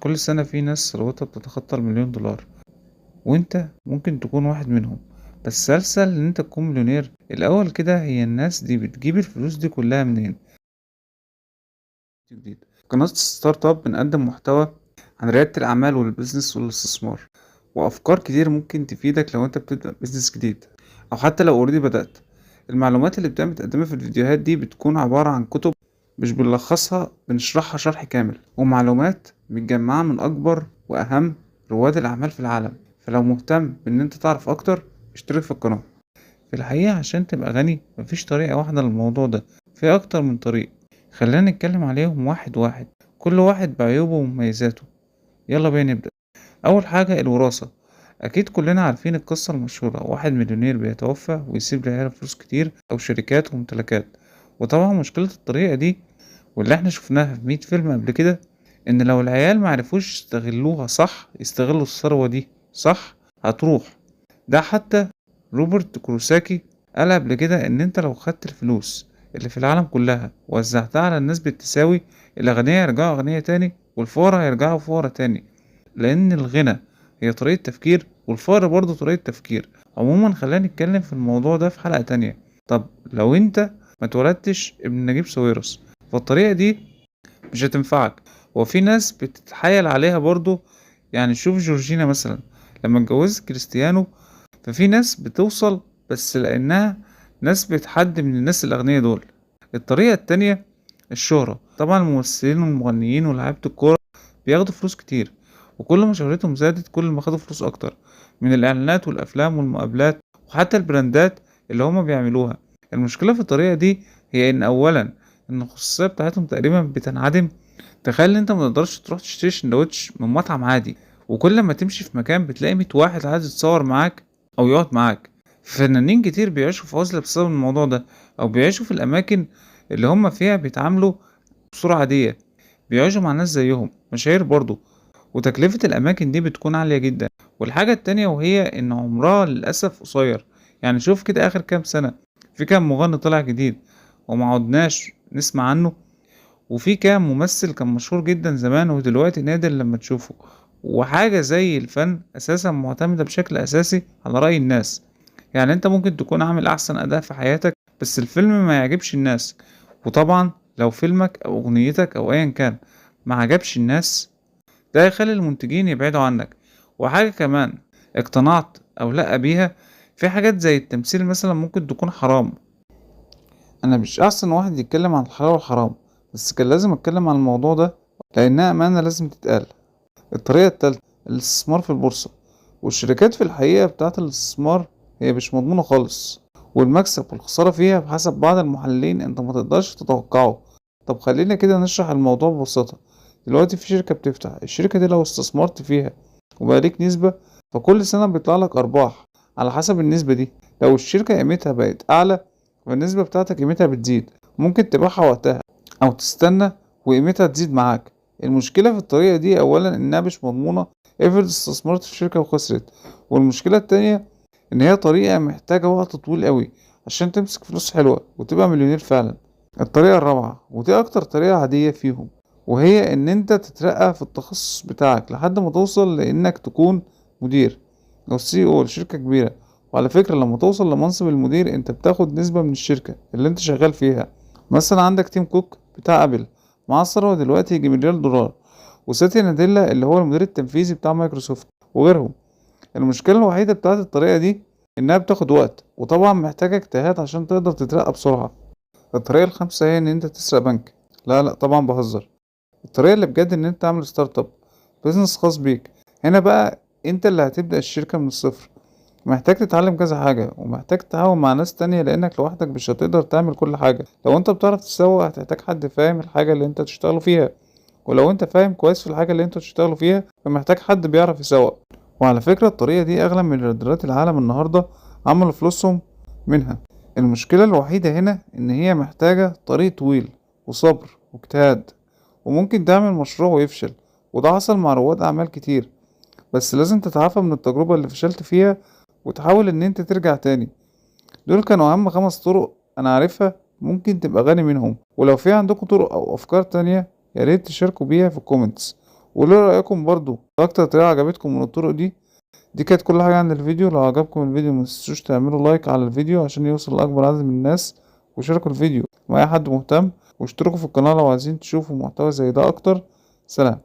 كل سنة في ناس ثروتها بتتخطى $1,000,000، وانت ممكن تكون واحد منهم. بس هل سهل ان انت تكون مليونير؟ الاول كده هي الناس دي بتجيب الفلوس دي كلها منين؟ جديد قناة ستارت اب بنقدم محتوى عن ريادة الاعمال وال business والاستثمار وافكار كتير ممكن تفيدك لو انت بتبدأ business جديد او حتى لو already بدأت. المعلومات اللي بتقدمها في الفيديوهات دي بتكون عبارة عن كتب مش بنلخصها، بنشرحها شرح كامل، ومعلومات متجمعة من أكبر وأهم رواد الأعمال في العالم. فلو مهتم بإن أنت تعرف أكتر اشترك في القناة. في الحقيقة عشان تبقى غني مفيش طريقة واحدة للموضوع ده، في أكتر من طريق، خلينا نتكلم عليهم واحد واحد، كل واحد بعيوبه ومميزاته. يلا بينا نبدأ. أول حاجة الوراثة. أكيد كلنا عارفين القصة المشهورة، واحد مليونير بيتوفى ويسيب لعياله فلوس كتير أو شركات وممتلكات. وطبعا مشكلة الطريقة دي واللي احنا شفناها في 100 فيلم قبل كده، إن لو العيال معرفوش يستغلوها صح، يستغلوا الثروة دي صح، هتروح. ده حتى روبرت كيوساكي قال قبل كده إن انت لو خدت الفلوس اللي في العالم كلها ووزعتها على الناس بالتساوي، الأغنياء هيرجعوا أغنياء تاني والفقراء هيرجعوا فقراء تاني، لأن الغنى هي طريقة تفكير والفقر برضه طريقة تفكير. عموما خلينا نتكلم في الموضوع ده في حلقة تانية. طب لو انت ما اتولدتش ابن نجيب ساويرس فالطريقة دي مش هتنفعك. وفي ناس بتتحايل عليها برضه، شوف جورجينا مثلا لما اتجوزت كريستيانو، ففي ناس بتوصل بس لأنها نسبة حد من الناس الأغنياء دول. الطريقة التانية الشهرة. طبعا الممثلين والمغنيين ولاعيبة الكورة بياخدوا فلوس كتير، وكل ما شهرتهم زادت كل ما خدوا فلوس أكتر من الإعلانات والأفلام والمقابلات وحتى البراندات اللي هما بيعملوها. المشكلة في الطريقة دي هي إن أولا إن الخصوصية بتاعتهم تقريبا بتنعدم. تخيل إن أنت ما تقدرش تروح تشتري سندوتش من مطعم عادي، وكل ما تمشي في مكان بتلاقي 100 واحد عايز يتصور معاك أو يقعد معاك. فنانين كتير بيعيشوا في عزلة بسبب الموضوع ده، أو بيعيشوا في الأماكن اللي هم فيها بيتعاملوا بصورة عادية، بيعيشوا مع ناس زيهم مشاهير برضو، وتكلفة الأماكن دي بتكون عالية جدا. والحاجة التانية وهي إن عمرها للأسف قصير. شوف كده آخر كام سنة في كام مغني طلع جديد وما عدناش نسمع عنه، وفي كام ممثل كان مشهور جدا زمان ودلوقتي نادر لما تشوفه. وحاجة زي الفن أساسا معتمدة بشكل أساسي على رأي الناس. انت ممكن تكون عامل أحسن أداء في حياتك بس الفيلم ما يعجبش الناس، وطبعا لو فيلمك أو أغنيتك أو أيا كان ما عجبش الناس ده يخلي المنتجين يبعدوا عنك. وحاجة كمان اقتنعت أو لأ بيها، في حاجات زي التمثيل مثلا ممكن تكون حرام. أنا مش أحسن واحد يتكلم عن الحلال والحرام، بس كان لازم أتكلم عن الموضوع ده لأنها أمانة لازم تتقال. الطريقة التالتة الاستثمار في البورصة والشركات. في الحقيقة بتاعة الاستثمار هي مش مضمونة خالص، والمكسب والخسارة فيها بحسب بعض المحللين انت ما تقدرش تتوقعه. طب خلينا كده نشرح الموضوع ببساطة. دلوقتي في شركة بتفتح، الشركة دي لو استثمرت فيها وبقى ليك نسبة فكل سنة بيطلع لك أرباح على حسب النسبة دي. لو الشركة قيمتها بقت أعلى فالنسبة بتاعتك قيمتها بتزيد، ممكن تبيعها وقتها أو تستنى وقيمتها تزيد معاك. المشكلة في الطريقة دي أولا إنها مش مضمونة، افرض استثمرت في شركة وخسرت. والمشكلة التانية إن هي طريقة محتاجة وقت طويل قوي عشان تمسك فلوس حلوة وتبقى مليونير فعلا. الطريقة الرابعة ودي أكتر طريقة عادية فيهم، وهي إن أنت تترقى في التخصص بتاعك لحد ما توصل لإنك تكون مدير أو سي او لشركة كبيرة. وعلى فكرة لما توصل لمنصب المدير أنت بتاخد نسبة من الشركة اللي أنت شغال فيها. مثلا عندك تيم كوك بتاع أبل معاه ثروة دلوقتي يجي مليار دولار، وساتيا ناديلا اللي هو المدير التنفيذي بتاع مايكروسوفت وغيرهم. المشكلة الوحيدة بتاعت الطريقة دي إنها بتاخد وقت، وطبعا محتاجة اجتهاد عشان تقدر تترقى بسرعة. الطريقة الخامسة هي إن أنت تسرق بنك. لا لا طبعا بهزر. الطريقة اللي بجد إن أنت تعمل startup business خاص بيك. هنا بقى أنت اللي هتبدأ الشركة من الصفر، محتاج تتعلم كذا حاجة ومحتاج تتعاون مع ناس تانية لأنك لوحدك مش هتقدر تعمل كل حاجة. لو أنت بتعرف تسوق هتحتاج حد فاهم الحاجة اللي أنت تشتغلوا فيها، ولو أنت فاهم كويس في الحاجة اللي أنتوا تشتغلوا فيها فمحتاج حد بيعرف يسوق. وعلى فكرة الطريقة دي أغلب مليارديرات العالم النهاردة عملوا فلوسهم منها. المشكلة الوحيدة هنا إن هي محتاجة طريق طويل وصبر واجتهاد، وممكن تعمل مشروع ويفشل، وده حصل مع رواد أعمال كتير. بس لازم تتعافى من التجربة اللي فشلت فيها وتحاول إن أنت ترجع تاني. دول كانوا أهم 5 طرق أنا عارفها ممكن تبقى غني منهم، ولو في عندكم طرق أو أفكار تانية يا ريت تشاركوا بيها في ال comments. وقولوا رأيكم برضو اكتر طريقة عجبتكم من الطرق دي. دي كانت كل حاجة عن الفيديو. لو عجبكم الفيديو ما تنسوش تعملوا like على الفيديو عشان يوصل لأكبر عدد من الناس، وشاركوا الفيديو مع أي حد مهتم، واشتركوا في القناة لو عايزين تشوفوا محتوى زي ده أكتر. سلام.